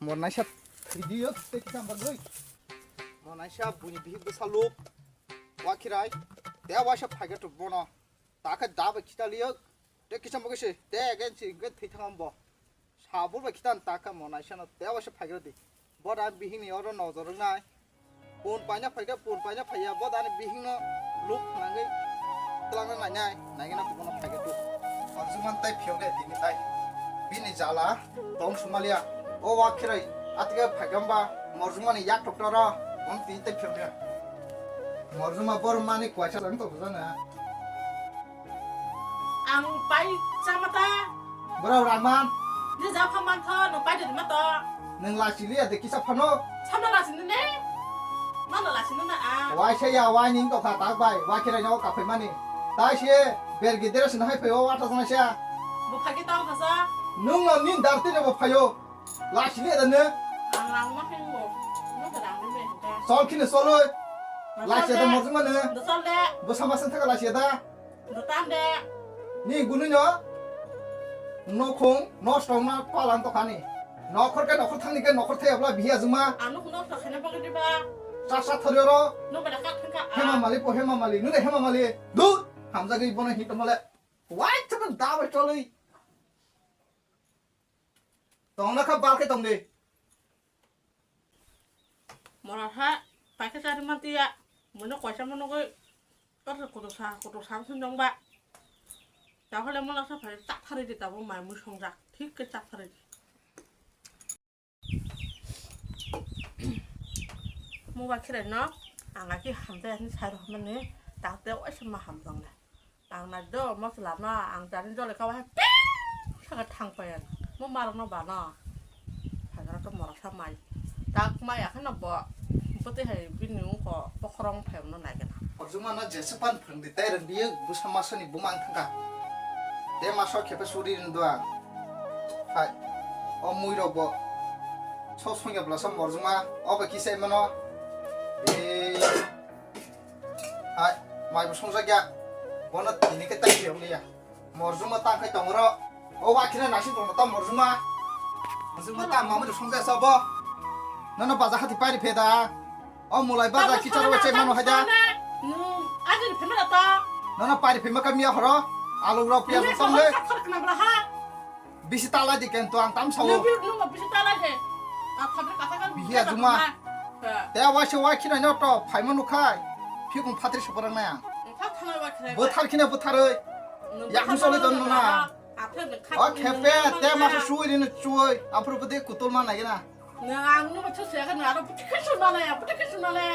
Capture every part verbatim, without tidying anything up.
Mo naisa thwidi yo, tei kisa bagwi. Mo naisa buini bihik bwsa luk. Wa khirai. Te waisa phaiga tu bono. Ta khe da bai khita liyo. Te kisa mo kise. Te again si ke thwi thangam bo. Sabur bai khitan ta kha mo naisa no. Te waisa phaiga di. Bo da bihik ni oro nojor nai. Pun paina phaikhe, pun paina phaiya, bo dani bihingno luk nangwi twlangna nainai, naigwna kubuno phaikhe tu. Morjuma tai phiyokle tini tai. Bini jala tong sumalia. O wa khirai, atike phaikhe hwnba Morjumani yak toktora, bon tini tai phiyokle. Morjuma bor mani kwaisa lang to bujana. Ang pai chama ta. Borok rangman. Ni ja pha man tho, no pai de ma to. Nang lasi liya de kisa phano. Sama lasi ni ne. Mana lasi ni na a. Wai se ya, wai ning to kha tak bai, wai khirai no ka phai mani. Tai se ber gi dere sin hai phai o wa ta jana se. Bo phagi ta phasa. Nung no nin dar ti ne bo phayo. Lasi liya de ne. Ang rang ma khe mo. Mo ta rang ni me ta. Sol khine sol oi. Lasi da morjuma ne. Do sol de. Bo sama sen thaka lasi da. Dotan de. Ni gunu no. Nokhong nosto wngna palan to khani. Nokhor ke nokhor thangni ke nokhor thaya bla biya juma. Ano kuno to khana bagwi diba. Sa sa thori ro. No bada kak thangka. Hema mali po hema mali. Nune hema mali. Dur. Hamjagwi bono hito male. Wai thang da bai toloi. Tongna kha bal khe tong de. Mora ha, paikhe chari mantiya, mune koisa monogoi, tor kutu sa, kutu sa sun jong ba. Tahole mola sa phai chak thari di tabo mai mui songjak, thik ke chak thari di. Mo ba khirai no, ang aki hamjai ani sai rok mani, tak te waisa ma hamjong le. Ang nai do, mosla no, ang jani jole kha hai ping saka thang payan. Mo marok no ba no. Hagra to mora sa mai. Tak mai akhe no bo. Bo te hai bini ungko bokhorong phai no nai gana. Orjuma no jesa pan phang di tai rang biye busa masa ni bumang thangka. Te maso khepe suri rin do ang. Hai. O mui rok bo. So songya bla sa morjuma. O ba kisai mano. Eh. Hai, mai bo songjak ya. Bono tini khe tai phiyok liya. Morjuma tang khai tong ro. O wa khina nasi tong ta morjuma. Morjuma ta mama de songjak sa bo. Nono baja hati pari phe da. O mulai baja kichar wa che mano haja. Nung ajin phimra ta. Nono pari phima ka miya horo. Alu ro piyaj tong le. Bisi talai di kento ang tam sawo. Nung bi nung bisi talai de. A phabri kata kan. Bihiya juma. Te wa se wa khina no to phaima nukhai. Phikung phatri soparang na. Bothar khina bothar oi. Yak musole don na. O khepe te ma sui rin chui. Aphuru budi kutul ma nai na. Nang ang no bacha se kan aro puti khe suna le, puti khe suna le.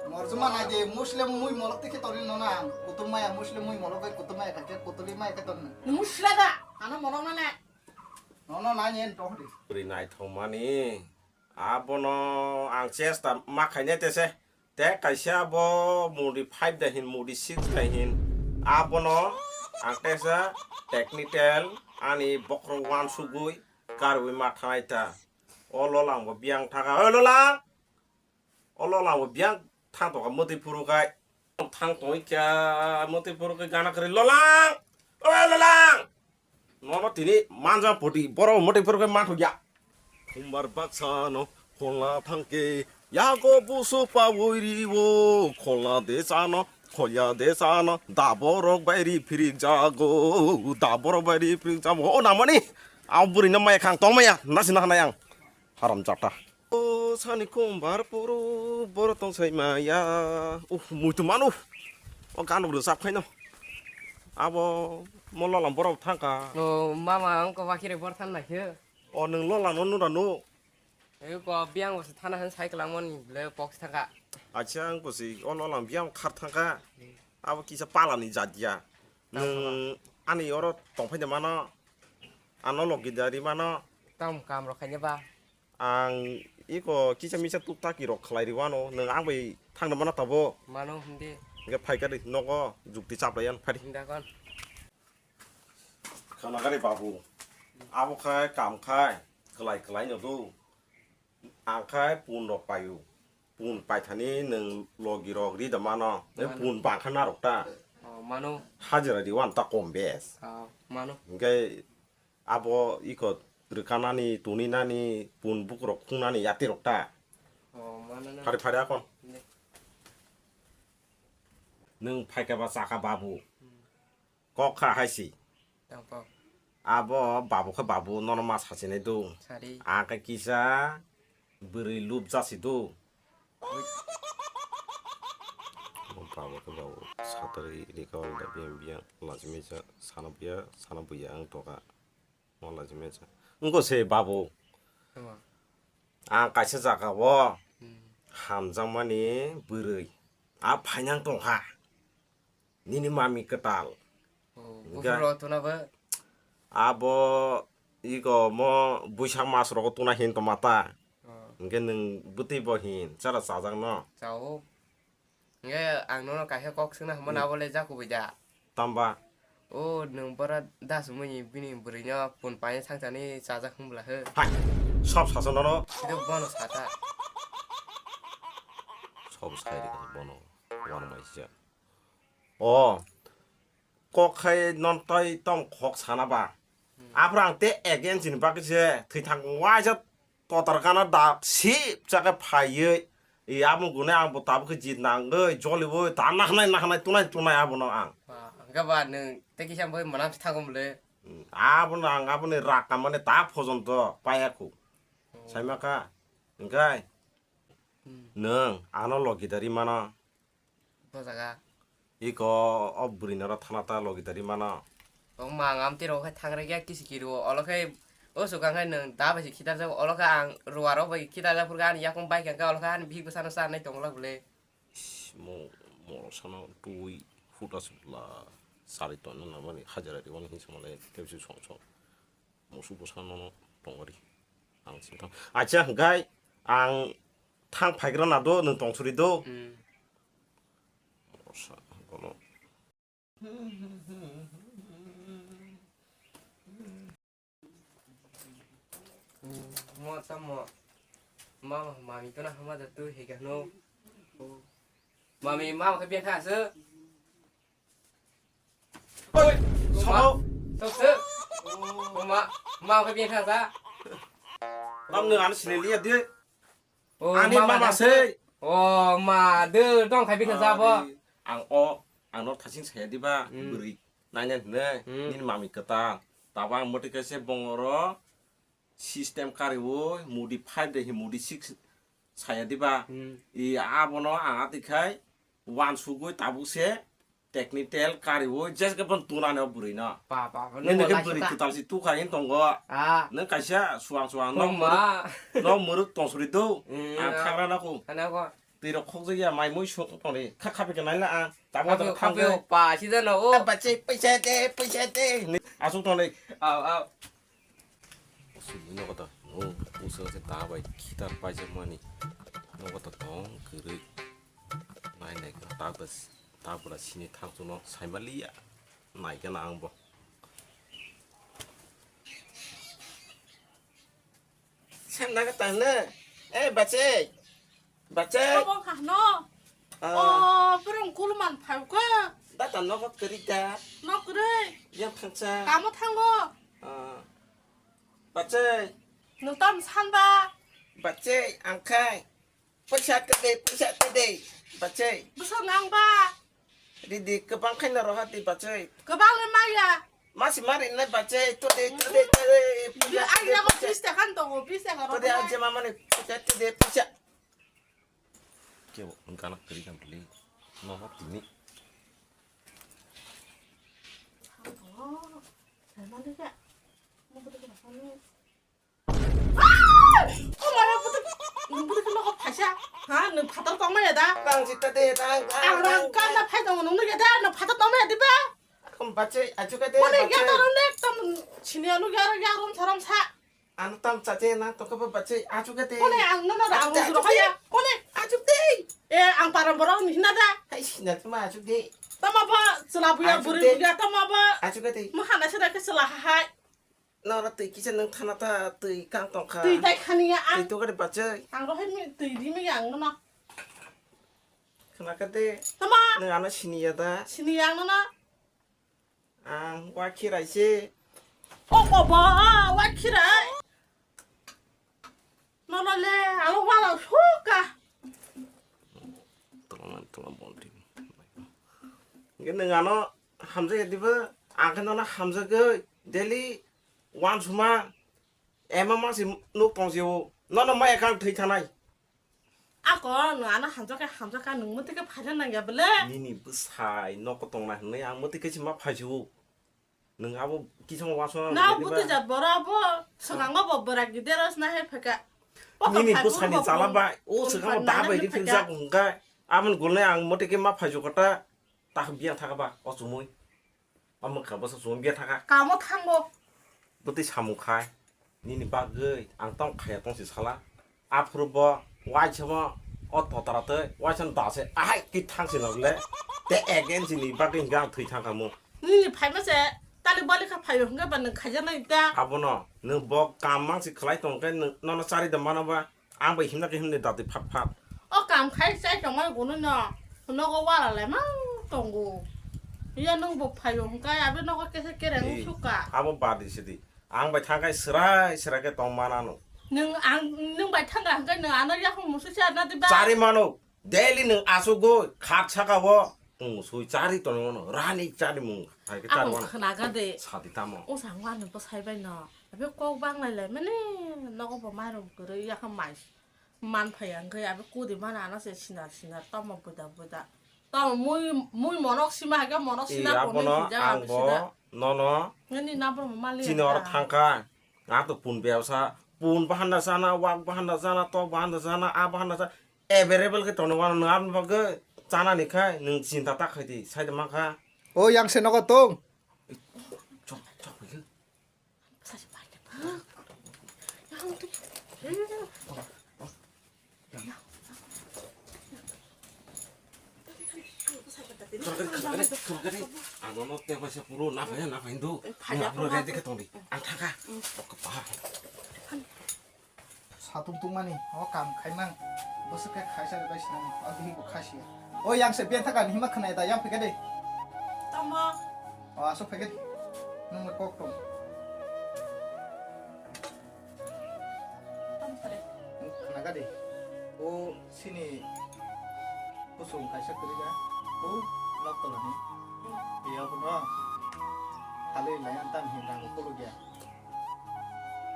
Morjuma nai de Muslim mui molok te khe tori no na. Kutul maya Muslim mui molok bai kutul maya kha khe kutul maya khe tori. Musla da. Ano molok na le. Nono nai yen tong di. Ri nai thong mani. Abono ang chesta ma khaine te se. Te kaisa bo mudi five da hin, mudi six da hin. Abono ang tesa technical ani bokhorok wansugwi karwi ma thanai ta. O Lolang bo biyang thaka. O Lolang! O Lolang bo biyang thang tongkha mwtwi phuru kai. Thang tongwi kya mwtwi phuru kai gana kwrwi. Lolang! O Lolang! Nono tini manja poti borok mwtwi phuru kai manthok ya. Khumbar baksa no khulna thangke yago busu pawi riwo khulna de sano khulya de sano daborok bai ri phirik jago daborok bai ri phirik jago o namani a buri no maya khang tong maya nasi na hanai ang haram jata. O sani khumbar puru boro tong sai maya uh muitu manu o gano bro sap khaino abo mo lolam borok thangka. O mama ang ko bakire bor than lai khe. O nwng Lola no nura no? Eko biyang bo se thana han cycle ang mani le box thangka. Acha ang bo se o Lola biyang khar thangka. Abo kisa pala ni jat ya. Nwng ani oro tongphai de mano. Ano logi dari mano. Tam kam rok khaina ba. Ang iko kisa misa tuk taki rok khlai riwano. Nwng ang bai thang de mano tabo. Mano hindi. Ge phai ka di nogo jukti chap layan phai di. Hinda kon. Khana gari babu. Abo khai kam khai. Kwlai kwlai no do. Ang khai pun rok paio. Pun paithani nwng logi rok ri da mano. Mano. Pun bangkha narok ta. Oh, mano. Hajira di wan ta kom bes. Oh, mano. Hingke abo iko Rwkanani, tuninani, pun bukrok khungnani yatirok ta. Oh, manana. Phari phari akon. Ne. Nwng phaikha ba chakha babu. Hmm. Kok kha hai si. Tangpok. Abo babu khe babu, nono ma sachinai do. Sari. Ang khe kisa bwrwi lup jasi do. Ui. Babu khe babu, satari rika wal da biyang biyang, lachimai cha, sana buya, sana buya ang toka. Mo lachimai cha. Wngkho se babu. Tama. Ang kaisa jaga o Hmm. hamjakmani bwrwi. A phainang tongkha. Nini mami kwtal. Oh, Hingke buphuru rok tuna bo? Abo iko mo buisak mas rogo tuna hin toma ta. Oh. Hingke nwng bwtwi bo hin, chara chajak no. Chao. Hingke ang nono kaisa kok swngna hwnba Hmm. nabo le jaku bai da. Tamba. O nwng bora das mui bini bwrwi no pun pai thangchani chajak hwnbla he. Hai, sob saso nono. Sido bono sata. Sob sai rikha bono. Wan mai sija. O, kok khai non tei tong khok sana ba. Hmm. Aphra ang te against ni bagwi se thwi thang waisa totar gana da sip chakhe phaiwi. I amo gune ang bo tabuk khe jit nangwi joliwi ta nahnai nahnai tunai tunai abono ang. Ba, hwnkhe ba nwng tei kisa bai mwnam se thangwi mole. Hmm, abono ang aboni rak kamani ta phojonto paiya khu. Oh. Saima kha, hwnkhe Hmm. nwng ano logi dari mano. Bo jaga. Iko o bwrwi norok thana ta logi dari mano. O ma ngam tiro khe thangre ya kisi kiru olo khe o sukang khe nwng da bai se khitar jak olo khe ang ruwa rok bai khitar jak phurkha ani yakung bai khe olo khe ani bihik bwsano cha nai tong lak bole. Ish, mo mo sana twi phuta sibla sari ton na mani hajara ri wani hinsa malai tebsi song song. Musu bwsa nono tongori. Ang sing thang. Acha, hwnkhe ang thang phaigra na do, nwng tongsuri do. Hmm. Bwsa, bono. Mo tamo. Mama, mami to na hama da tu hega no. Mami, mama ka biya tha se. Oi, sobo. Tok se. Ma, ma ka biya tha sa. Tam nwng ano sini liya di. O, ani mama mama da se. O, ma, de, tong khai bini jabo. Ari, ang o, ang no thasing saya di ba, Hmm. bwrwi naina hwnwi, Hmm. nini mami kwtal. Tabo ang mwtwi kaisa bongoro system kariwi, mudi five de hi mudi six saya di ba. Hmm. I abono ang ati khai, wansugwi tabuk se, Technical kari o, jes ke pon tuna ne o bwrwi no. Pa, pa, pa, Nini nungbo khe laisuk bwrwi ta. Kwtal si tukha in tongo. Ah. Nang kaisa suang suang nok Huma. Muruk, nok muruk tongsuri do. Hmm, Ang ah. Thangra na ko. Ano ko. Twi rok khok jaya mai mui sung tongri. Kha khapi ke naila ang. Tabo Khapi, tabo khapi khangde. O pa, si jano o. Apa cek paisa de, paisa de. Ni asuk tongri. Au, au. Sini nogo to, no, uso se ta bai khitar paijak mani. Nogo to tong kwrwi. Nai nai khe ta bwla, ta bwla sini thang chuno saimaliya. Nai khe na ang bo. Sem na ka tang na. Eh, bachai. Bachai. Abo kha no. Ah. O, borong kuluman phai kha. Data nogo kwrwi da. Nok kwrwi. Yang thangsa. Kamo thango. Ah. Bachai. Nwng tam san ba. Bachai, ang khai. Paisa kwrwi, paisa kwrwi. Bachai. Bwswk nang ba. Ridi kwbang khaina roha di bachai. Kwbang le maya. Masi mari nai bachai, to de, to de, to de. Yo, ang yago bis taka tongo, bis taka. To de, ang jema mani, to de, to de, paisa. Kebo wngkha na kwrwi kha bwlwi. Nono tini. Tang jita de, tang, tang, Ang rang tang, kana tang. Phai tongo nung nugya da, no phatar tongmaya diba? Ang bachai, achuka de, Mone bachai. Gya to rung nek tam sini anu gya rung gya rung saram sa. Ano tam chache na to kabo bache achuk de. Kone ang no no Achuk ang de, juro achuk de. Haya. Kone Achuk de. E ang param borok ni hina da. Hai sina tuma achuk de. Tama ba chela buya Achuk buri de. Buya tama ba. Achuk de. Mo hana sira ke chela ha hai. No ra twi kisa nang thana ta twi kang tong kha. Twi tai khani ya ang. Twi to gari bache. Ang ro hai mi twi di mi ang no. Khana ka de. Tama. Nang ano sini ya da. Sini ya ang no na. Ang wa khirai se. Kok obo, wa khirai. Nono le, alo wala suka. Tolong, tolong, bol di. Nge nang ano hamjak ya diba, ang khe nono hamjak goi, daily wan suma, ema masi nuk tong sio, nono maya kang thwi thanai. Ako, no ano hamjak khe hamjak kha, nung muti khe phaina nang ya bele. Nini bwsai, nok tong na hinwi, ang muti khe si ma phai sio. Nung abo kisong wasong na nang buti jat boro abo, swkango bo bwrak gideros na he phaka. Nini bwsani chala ba, o swkango da bai di phirjak hwnka. Abon golnai ang mote khe ma phaijo kata, tak biya thaka ba, o chumui. O mwkha bwsa chumui biya thaka. Kamo thango. Bwtwi samung khai. Nini bagwi ang tong khaya tong si sala. Aphuru bo waisa bo o totara tei waisa da se ahai ki thang si nokle. Te again si ni bagwi hingke ang thwi thang kamo. Nini phaima se tali bali kha phaio hingke ba nwng khaija nai ta. Abono nwng bo kam mang si khlai tong khe nwng nono chari da mano ba ang bai himna khe himni dati phat phat. O kam khai chai tong mai gunu no. Nogo wala le mang tongo. Iya nwng bo phaio hingke abi nogo kese kereng suka. Abo badi sidi. Ang bai thangkai srai srai khe tong manano. Nwng ang, nwng bai thangka hwnkhe nwng ano yakung musu se arna diba? Chari mano. Daily nwng asugoi khat saka o. Nwng sui chari tongmano. Rani chari mung. Hai khe chari mano. Khnaga de. Sadi tamo. O sangwa nwng to sai bai no. Abi kok bang lai lai mani nogo bo mairum kwrwi yakha mai. Man phai ang khe abi kudi mana ano se sinar sinar tamo buda buda. Tamo mui, mui monok sima hai khe monok sina kono abono hija ang abi bo sida. Nono. Nini number mo mali chini oro thangkha. Ang to pun bebsa, pun bahanda sana, wak bahanda sana, tok bahanda sana, a bahanda sana. Available khe tono wano nang abni bagwi chana ni khai nung chinta ta khai di sai de mankha. O yang se nogo tong. Chok, chok, chok. Ang no te paisa puro na phai na phai do. Phai ya, phai ya. Ang thaka. Oke pa. Satung tungmani o kam khaimang bwswk khe khaisa bai sinani o bihik bo khasiya. O yang se benta kan hima khwnai da yang phikha de. Tamo. O aswk phikha de. Nung kok tong. Tamo sare. Khnaga de. O sini kusung kaisa kwrwi da. O nok tolani. Iya bono. Halwi lai an tam hin rang kuluk ya.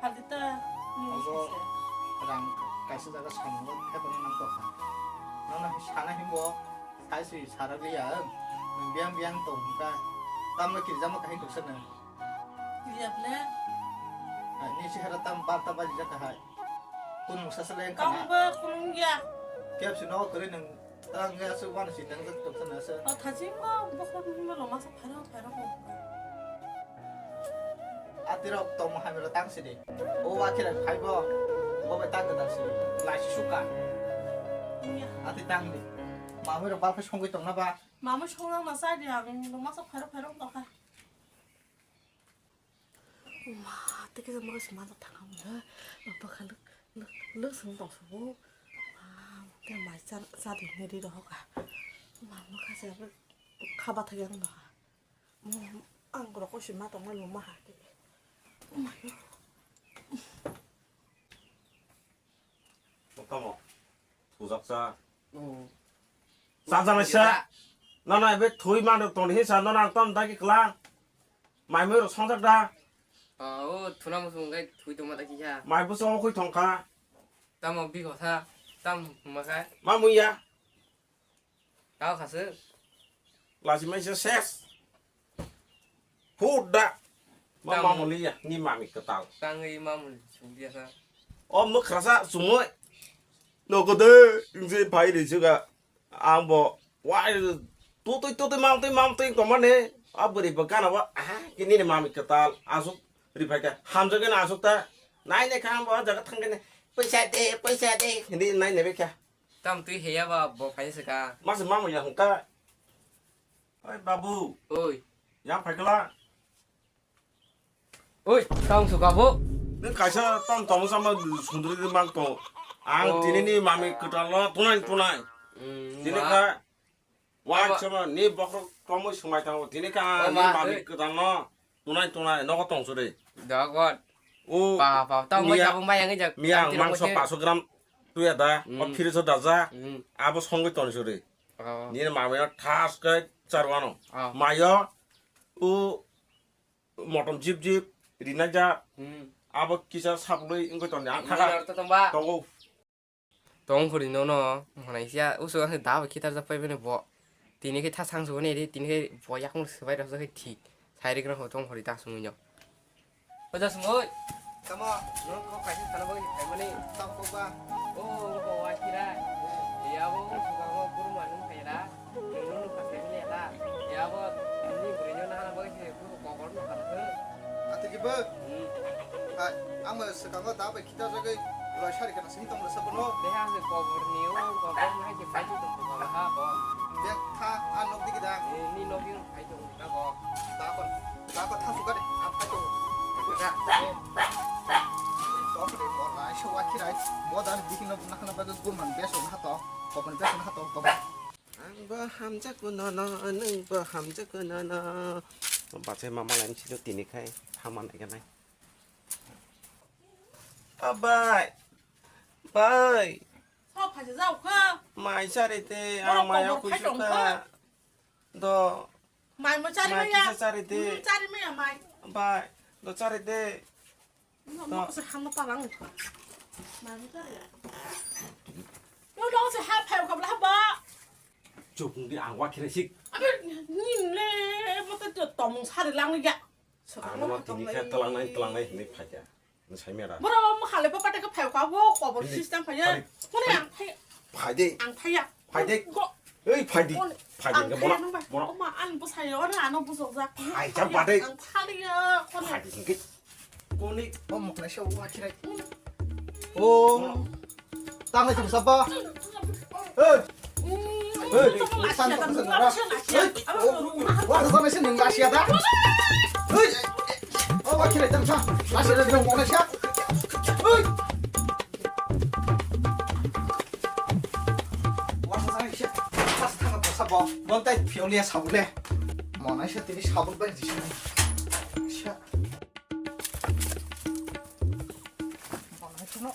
Halita ni obo sise. Rang kaisa jaga samungo thepana nang tokha. Nono sana himbo sai sui sara liya ang. Nung biyang biyang tong hwnkha. Tamno kirijama kahai doksa nang. Kirijak le? Ni si hera tam barta baji jaka hai. Kun mungsa sele kana. Kang ba kunung ya. Kep si no kore nung. Tang ya su wan si nang tok sana se. O thachi ma bokor ni ma loma sa phairang phairang ko. Atirok tong hai mero tang sidi. O akhira phaibo. Bo bai tang da si. Lai si suka. Iya. Ati tang di. Mamui rok bal phai songwi tong na ba. Mamui songrang na sa di ang loma sa phairang phairang tokha. Ma, tei kisa mwkha se manjak thangkha mwnwi. Bwkha lwk, lwk, lwk swng tong sugo. Ma, tei mai cha, cha di hinwi ri rohor kha. Ma, mwkha se kha bathai yang doha. Mo, ang rokoi se ma tongmani mo ma ha khe. Ma yo. Tamo. Thujak cha. Oh. Cha cha mai sa. Sida. Nono ebe thui mano tong hi sa nono ang tom dagi kla. Mai mui rok songjak da. Ah, o thuna musu ngai thui tongma da kisa. Mai buso o khui thong kha. Tamo bi kotha. Tam ma kha. Ma mui ya. Tao khaswk. Lachi maisa ses. Huda. Ma tamo. Mamuli ya, ni mami kwtal. Tangwi mamuli sungdia kha. O mwkhrasa sumui. Nokode, ingse phai ri suga. Ang bo, wai, tutui, tutui, mamtui, mamtui, tomane. A bwrwi bo gana bo, ah, kini ni mami kwtal. Asuk ri phai kha. Hamjagwi na asuk ta. Nai ne kha ang bo, jaga thangkhe ne. Paisa de, paisa de. Hindi nai ne be kha. Tam twi heya ba bo phai se ka. Masa mama ya hungka. Oi babu. Oi. Yang phai kala. Oi, tang su ka bo. Nung kaisa tom tom sama sundri de mang to. Ang tini ni mami kwtal no tunai tunai. Tini ka. Wa sama ni bokrok tomoi sumai tango. Tini ka ni mami kwtal no. Tunai, tunai, nogo tong suri. Dogot. O, pa, pa, tong miya, bai tabung bai yang jak. Miya ang mangso paso gram tuya da, o fridge o daja, abo songwi tong suri. Nini mamai no thas kai charwano. Mayo, o, motom jip jip, rina ja, abo kisa saplui wngwi tong ang thaka. Togo. Tong khori no no, mwnai sia, usu ang da bai khitar jak pai bini bo. Tini khe thasang sugo ni ri, tini khe bo yakung swbai rok khe thik. Sai ri gra ho tong khori ta sumui no. Oja sumui. Tamo. No ko kaisa sana bai khai mani. Tam ko ba. O ko wa kira. Ya bo ko ba ko kurma nung khai ra. Nung nung khai ra. Ya bo ni buri no na na bai se ko ko ko no ka. Ati ki ba. Hmm. Hai, ang ma swkango da bai khitar jagwi loi sari kana sing tong rasa bono. Deha se kobor ni o, kobor ni hai se pai tu tong ha bo. Dek tha, a nok digi da. Ni nok yung pai tu na bo. Da kon, da kon tha suka de, a pai tu. Da. Tok de mo na so wa khirai. Mo dan digi no na na ba gu man beso na to. Kobor beso na to kobor. Ang bo hamjakgo nono, nwng bo hamjakgo nono. Bachai mama lain sino tini khai thaman nai ganai. O bai, bai. Sok phaisa jao kha. Mai chari te, ang mai kobor khai tong kha. Do. Mai mo chari maya. Mai kisa chari te. Hmm, chari maya mai. Bai, do chari te. No, no, se hang pa lang. Mai mo chari. Yo, no, se ha phai kha bla ba. Chukung di ang wa khire sik. Abi, nim le, mo to tomung sari lang ya. Ang no tini khe tlangnai, tlangnai hinwi phaikha. Nwng sai mera. Boro mo khale pa pate ka phai ka bo kobor system phai ya. Kone ang phai. Phai de. Ang phai ya. Phai de. Ei phai di. Phai de bono. Bono. Ma an bo sai ora ano bo sok jak. Phai ja pate. Ang phai ya. Kone. Phai de ke. Kone. O mo khale se wa khirai. O. Tangai tong sapa? Hei! Hei! San tong sapa? Hei! Wa sa na sini lasia da. Hei! O wa kira tang sa. Lasia da dong wa lasia. Hei! Wa sa na sia. Sa sa tang tong sapa? Bon tai piolia sabule. Mo na sia tini sabun bai di sini. Sia. Mo na sia no.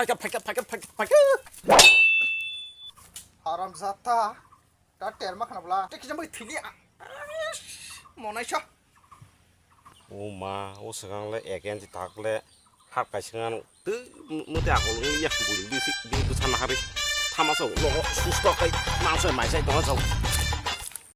Phaikha, phaikha, phaikha, phaikha, phaikha. Haram jata. Ta terma khana bla. Te kisa bai thili. Monai sa. O ma, o swkang le again si tak le. Hap kaisa ano. Tei mute akol wngya bui bisi bini bwsa naharwi thamasao nogo susto khai mansai maisai tongna sao.